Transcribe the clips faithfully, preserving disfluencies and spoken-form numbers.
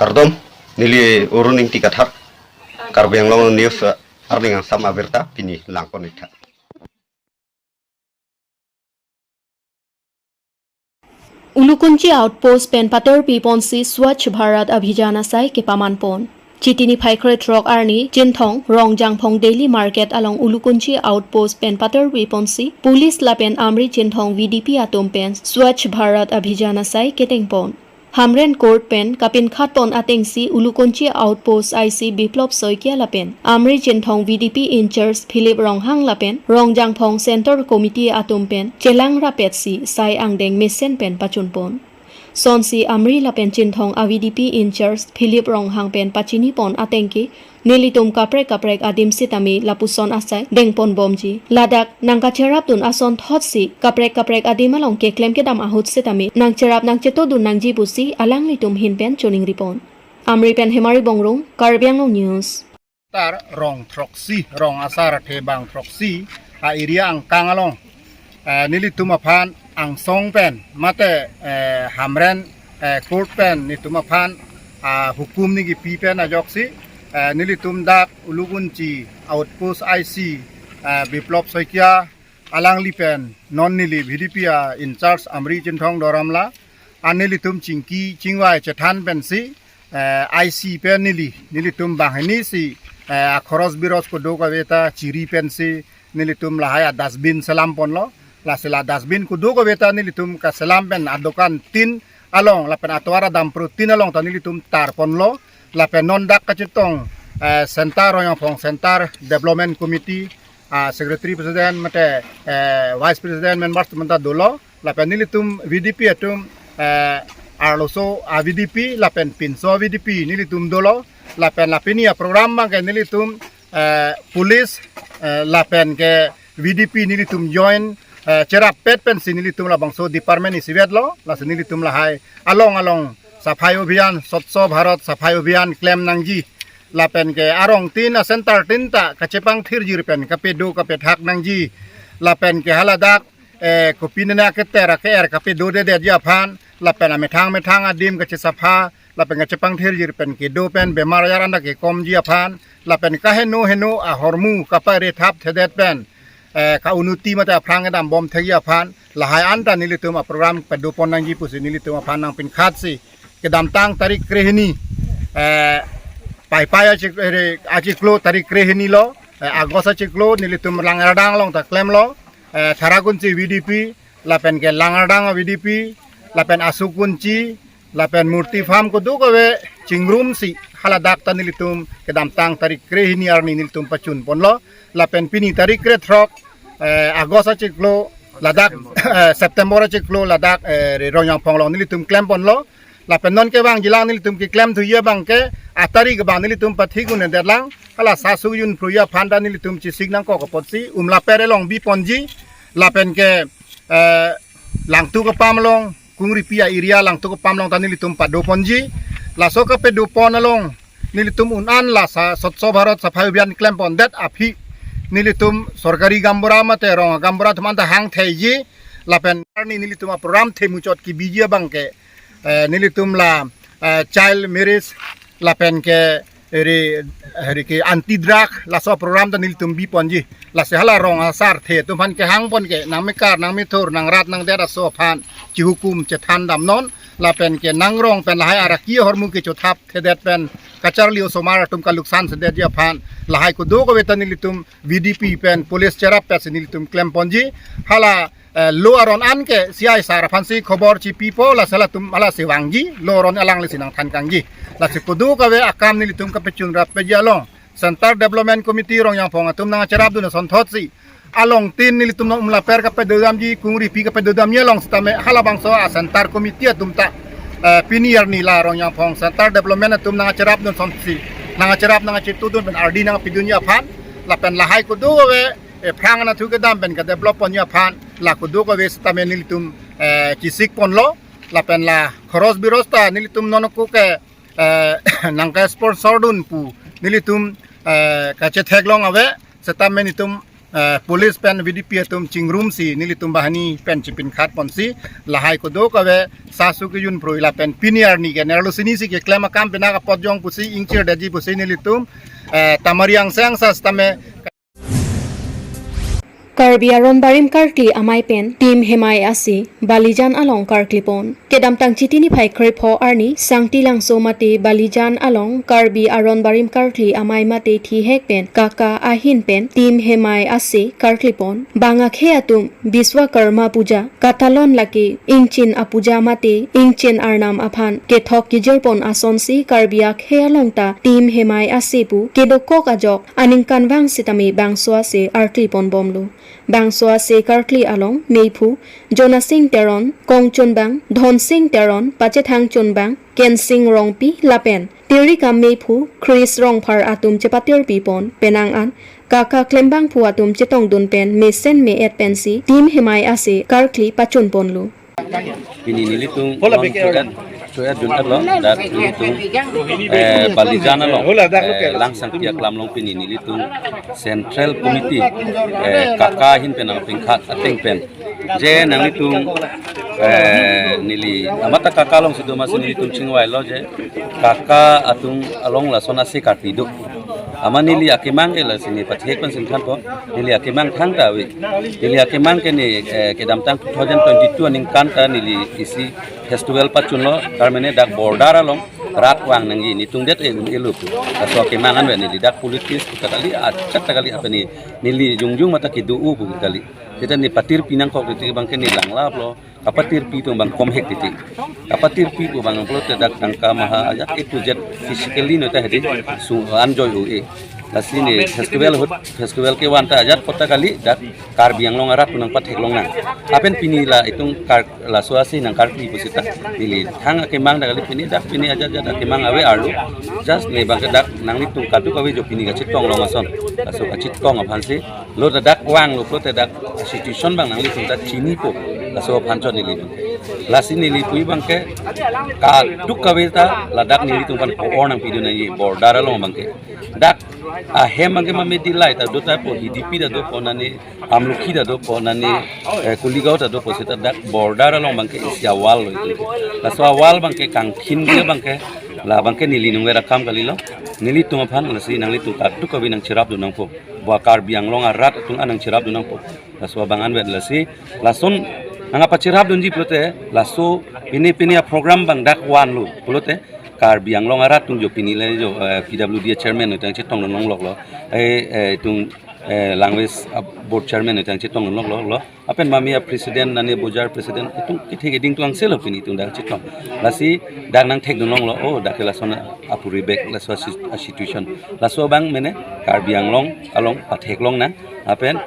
Kardom, neli Arun Ingti Kathar, Karbi Anglong News, eh, arni angsam abirta pini langpon-iktha. Ulukunchi Outpost pen paterpi ponsi Swachh Bharat Abhijan asai kepaman pon. Chiti niphai krethrok arni Chinthong Rongjangphong Daily Market along Ulukunchi Outpost pen paterpi ponsi Police lapen Amri Chinthong V D P atum pen Swachh Bharat Abhijan asai keteng pon. Hamren Court pen kapinkhat pon atengsi Ulukunchi Outpost I C Biplop Saikia lapen Amri Chinthong V D P in-charge Philip Ronghang lapen Rongjangphong Central Committee atum pen chelang rapetsi sai angdeng mesen pen pachun pon. Sonsi Amri lapen Chinthong a-V D P in-charge Philip Ronghang pen pachini pon atengke nelitum kaprek kaprek adim sitame lapuson asai dengpon bomji. Ladak nangkacherapdun asonthotsi kaprek kaprek adim along keklem kedam ahut sitame nangcherap nangchetodun nangji pusi alanglitum ahin pen choningripon. Amri pen Hemari Bongrung, Karbi Anglong News. Tar rong throksi, rong asar athe bang throksi, a area angkang along, eh, nelitum aphan angsong pen, mate, eh, Hamren, eh, Court pen nelitum aphan, ah, hukum nangkipi pen ajoksi, eh, nelitum dak Ulukunchi Outpost I C, eh, Biplop Saikia alangli pen non neli V D P a in-charge Amri Chinthong Doramla, an nelitum chingki chingvai chethan pensi, eh, I C pen neli, nelitum banghini si, eh, akhoros biros kedo kave ta chiri pensi, nelitum lahai a-dustbin selam ponlo, lasi la dustbin kedo kave ta nelitum kaselam pen adokan tin along, lapen atovar adampro tin along ta nelitum tar ponlo, lapen non dak kachetong, eh, Centre Rongjangphong Centre Development Committee, ah, Secretary President mate, eh, Vice President members atum ta dolo, lapen nelitum V D P atum, eh, arloso a-V D P, lapen pinso a-V D P nelitum dolo, lapen la pini a-program abangke nelitum, eh, Police, eh, lapen ke V D P nelitum join, eh, cherap pet pensi nelitum labangso department isivet lo, lasi nelitum lahai along along Safai Abhiyan, Swachh Bharat Safai Abhiyan klem nangji. Lapen ke arong tin a-centre tin ta kachepangthirjir pen kapedo kapethak nangji. Lapen ke haladak, eh, kopine na keter ake-er kapedo dedetji aphan, lapen amethang methang adim kachesapha, lapen kachepangthirjir pen kedo pen bemar ajar anta kekomji aphan, lapen kaheno heno ahormu kaparethap thedet pen, eh, ka-unnoti mate aphrang kedam bom thekji aphan, lahai anta nelitum a-program padopon nangji pusi nelitum aphan nangpinkhatsi, kedamtang tarik krehini, eh, Paipai achik-, eh, achiklo tarik krehini lo, eh, August achiklo nelitum Langardang along ta klemlo, eh, Tharakunchi V D P, lapen ke Langardang V D P, lapen Asukunchi, lapen Murti Farm kedo kave chingrumsi haladak ta nelitum kedamtang tarik krehini arni nelitum pachun ponlo, lapen pini tarik krethrok, eh, August achiklo ladak, eh, September achiklo ladak, eh, Rongjangphong along nelitum klem ponlo, lapen non kevangjilang nelitum keklem thuji abangke atarik abang nelitum pathik un-edetlang, hala sasuk jun phruji aphan ta nelitum chesik nangkok apotsi Umlaper along biponji, lapen ke, eh, Langtuk apam along, Kungripi a-area Langtuk apam along ta nelitum padoponji. Laso kapadopon along nelitum un-an la sa Swachh Bharat Safai Abhiyan klempondet aphi nelitum sorkari gaonbura mate rong gaonbura atum anta hangtheiji. Lapen arni nelitum a-program themuchot kebiji abangke, eh, nelitum la, eh, child marriage lapen ke ri, ri ke anti drug laso program ta nelitum biponji. Lasi hala rong asar the atum aphan kehang pon ke nangmekar nangmethur nangrat nangdet aso aphan chihukum chethan damnon, lapen ke nangrong pen lahai araki ahormu kechothap thedet pen kacharli osomar atum kaluksan sedetji aphan lahai kedo kave ta nelitum V D P pen police cherap petsi nelitum klemponji. Hala eh, lo aron an ke C I sar aphansi khobor chipipo, lasi latum hala si vangji, lo aron alanglisi nangthan kangji. Lasi kedo kave akam nelitum kapachun rapji along Centre Development Committee Rongjangphong atum nangcherapdun asonthotsi along tin nelitum nang Umlaper kapadodamji, Kungripi kapadodamji along sitame halabangso a-Centre Committee atum ta, eh, pini arni la Rongjangphong Centre Development atum nangcherapdun asonsi, nangcherap nangchetudun pen ardi nangpidunji aphan, lapen lahai kedo kave ephrang anatthu kedam pen kadevelop ponji aphan la kedo kave sitame nelitum, eh, chesik ponlo, lapen la khoros biros ta nelitum nonko ke, eh, nangka-sponsordun pu nelitum, eh, kachetheklong ave, sitame nelitum eh, police pen V D P atum chingrumsi nelitum banghini pen chipinkhat ponsi lahai kedo kave sasu kejun prui lapen pini arni ke nerlo sini si keklem akam penang apot jong pusi ingchirdetji pusi nelitum, eh, tamari angsang sas tame. Karbi Aron Barim Karkli Amei pen Team Hemei Ase Balijan along karkli pon. Kedamtang Chiti niphai krepho arni Sangti Langso mate Balijan along Karbi Aron Barim Karkli Amei mate thihek pen kaka ahin pen Team Hemei Ase karkli pon. Bang akhei atum Biswakarma Puja, katalon lake Ingchin Apuja mate Ingchin Arnam aphan kethok kejir pon asonsi Karbi akhei along ta Team Hemei Ase pu kedokok ajok aningkanvang sitame bangso ase arkli pon bomlo. Bangso ase karkli along meiphu Jonasing Teron, Kongchunbang Dhonsing Teron, Pachethang Chunbang, Kensing Rongpi lapen Tirikam meiphu Chris Rongphar atum chepatirpi pon penang an kaka klembangphu atum chetongdun pen mesen me-et pensi Team Hemei Ase karkli pachun ponlo. Pini nelitum Hola, long beke choyat, choyat dun atlo, dak nelitum, eh, Balijan along, Hola, dak eh, loke. Langsangpi aklam along pini nelitum Central Committee, eh, kaka ahin pen nangpinkhat ateng pen. Je nanglitum, eh, neli, amat ta kaka alongsi do masi nelitum chingvailo je, kaka atum along lason ase karkli do. Amat neli akemang ke lasi ne pathek pen singthan po. Neli akemang thangta ave. Neli akemang ke ne, eh, kedamtang two thousand twenty-two aningkan ta neli isi festival pachunlo, karmene dak border along rat vang nangji, netum det e un-elo pu. Laso akemang an ave neli dak police case pu ta kali, ajat ta kali, apa ne neli jongjong mata kedo-o pu kali. Seta ne patirpi nangkok titi abang ke ne langlaplo. Kapatirpi atum abang komhek titi. Kapatirpi pu abang pulote dak tangka maha ajat A to Z physically no ta hedi su anjoy o e. Lasi ne festival ahut, festival kevan ta ajat apot ta kali dak Karbi Anglong arat atum nangpatheklong nang. Lapen pini la itum kar laso ase nangkarkli pusita. Neli thang akemang ta kali pini dak pini ajat ajat akemang ave arlo. Just ne abang ke dak nanglitum kadokave jo pini kachetong long ason. Laso kachetong aphansi lo ta dak vanglo pulote dak situation abang nanglitum ta chinipo. Laso aphan chot neli abang. Lasi neli pu abang ke kadokave ta ladak nelitum aphan po-or nangpidun nangji border along abang ke. Dak ahem abang ke mame dilai ta do ta po, Hidipi ta do po nani, Amlokhi ta do po nani, eh, Kuligaon ta do po seta dak border along abang ke isi awal lo itum. Laso awal abang ke kangthin ke abang ke, la abang ke neli nungver akam kalilo. Nelitum aphan lasi nanglitum kadokave nangcherapdun nangpo. Ba Karbi Anglong arat atum an nangcherapdun nangpo. Laso abang an vet lasi lason nangpacherapdunji pulote laso pini pini aprogram abang dak vanlo pulote Karbi Anglong arat atum jo pini le jo, eh, P W D chairman atum chetongdun longloklo. Eh, eh, itum, eh, language, ah, board chairman atum chetongdun longloklo. Lapen mami apresident nani bojar president itum kethe keding atum angselo pini itum dak chetong. Lasi dak nangthekdun longlo, oh, dak ke lason apuri bek laso si-, a situation. Laso abang mene Karbi Anglong along patheklong nang. Lapen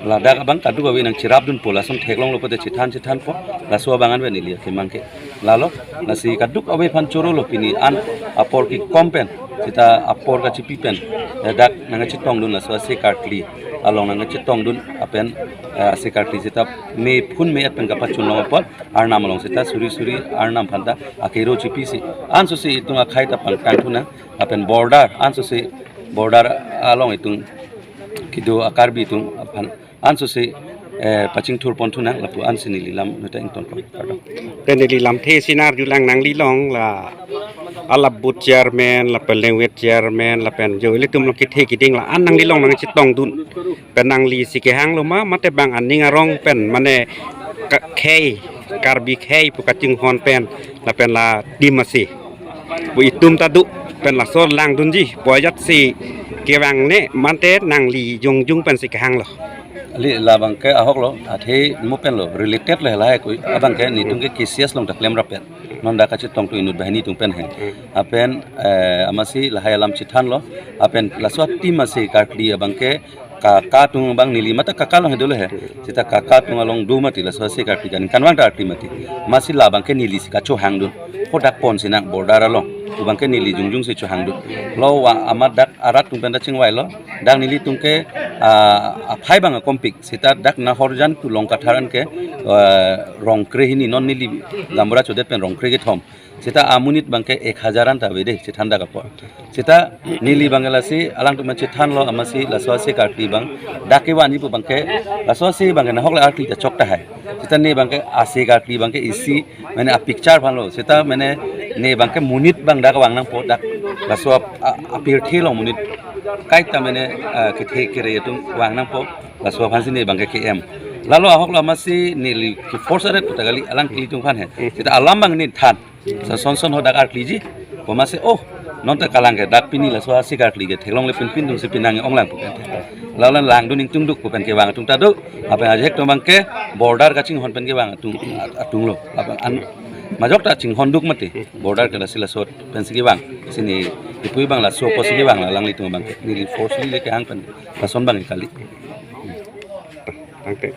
ladak abang kadokave nangcherapdunpo, lason theklonglo pulote chethan chethanpo. Laso abang an ave neli akemang ke. Lalo, lasi kadokave aphan chorolo pini an apor kekom pen, seta apor kachipi pen, eh, dak nangchetongdun laso ase karkli along nangchetongdun lapen, eh, ase karkli seta mephun me-et pen kapachun long apot Arnam along seta suri suri Arnam aphanta akero chipisi. Ansose itum akhei ta pangtang thu nang lapen border ansose border along itum kedo a Karbi atum aphan ansose, eh, pachingthur pon thu nang lapu ansi neli lam neta ington pon. Kardom. Te neli lamthe si nangjulang nanglilong la ala booth chairman lapen language chairman lapen jo ilitum along kethe keding la an nanglilong nangchetongdun. Pen nanglisi kehanglo ma mate bang aning arong pen mane ka-, khei, Karbi khei pu kachinghon pen lapen la Team Ase pu itum ta do pen laso langdunji pu ajatsi kevang ne mate nangli jongjong pensi kehanglo. Kali labang ke ahoklo, athe mo penlo, related le lahai ko, abang ke netum ke K C S along ta klemrap pen. Non dak kachetong atum inut banghini atum pen he. Lapen, eh, amatsi lahai alam chethanlo, lapen laso Team Ase karkli abang ke kaka atum abang neli mata kaka along he dolo he. Seta kaka atum along do mati laso ase karkli kaningkanvang ta arti mati. Amatsi labang ke nelisi kachohangdun. Hadak ponsi nang border along. Pu abang ke neli jongjongsi chohangdun. Lo wa amat dak arat atum pen ta chingvailo. Dak nelitum ke, ah, aphai abang akompik. Seta dak Nahorjan to Longkathar an ke, ah, Rongkre hini non neli gaonbura chodet pen Rongkre kethom. Seta amonit abangke ek hajar an ta ave dei, chethan dak apot. Seta neli abangke lasi alangtum aphan chethanlo, amatsi laso ase karkli abang dak kevan-i pu abangke, laso ase abangke nahok le arkli ta chok tahai. Seta ne abangke ase karkli abangke isi, mane a picture aphanlo. Seta mane ne abangke monit abang dak vang nangpo, dak laso ap-, a-, apirthe along monit kaita mane, ah, kethe kere atum vang nangpo. Laso aphansi ne abangke ke-em. Lalo ahok lo amatsi neli ke-force aret pu ta kali, alang kilitum aphan he. Seta alam abang ne than. Sa son son ho dak arkliji. Pu amatsi, oh, non ta kalang ke dak pini laso ase karkli ke theklongle pinpin atumsi pinang onglang pu pen. Lalo langdun ingtungduk pu pen kevang atum ta do. Lapen ajahak atum abangke border kachinghon pen kevang atum, at-, atum lo. Lapen an majok ta chinghonduk mati. Border ke lasi laso pensi kevang. Sini ipui abang laso apotsi kevang, la alanglitum abangke. Neli forcefully le kehang pen. Lason abang kali. Tangte.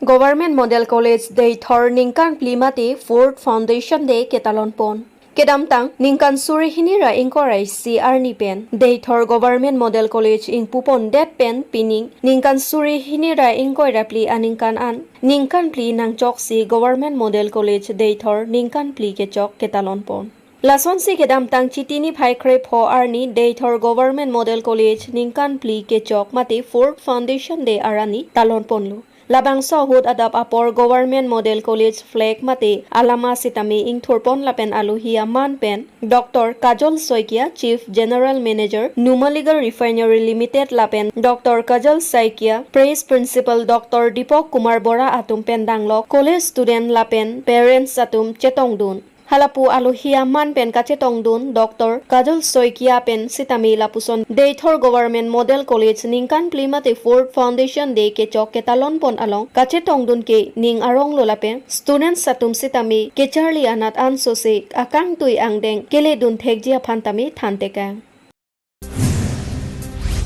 Government Model College Deithor ningkan phli mate Fourth Foundation Day ketalon pon. Kedamtang ningkan suri hini ra ingkoi ra isi arni pen Deithor Government Model College ingpu pon det pen pining ningkan suri hini ra ingkoi ra phli aningkan an ningkan phli nangchoksi Government Model College Deithor ningkan phli kechok ketalon pon. Lasonsi kedamtang Chiti niphai kre-pho arni Deithor Government Model College ningkan phli kechok mate Fourth Foundation Day arni talon ponlo. Labangso ahut adap apor Government Model College flag mate alama sitame ingthur pon lapen alohi aman pen Doctor Kajol Saikia, Chief General Manager, Numaligarh Refinery Limited lapen Doctor Kajol Saikia, Vice Principal Doctor Deepak Kumar Bora atum pen danglok college student lapen parents atum chetongdun. Halapu alohi aman pen kachetongdun Doctor Kajol Saikia pen sitame lapuson Deithor Government Model College ningkan phli mate Fourth Foundation Day kechok ketalon pon along kachetongdun ke ning arong lo lapen students atum sitame kecharli anat ansose akangtui angdeng keledun thekji aphan tame thantekang.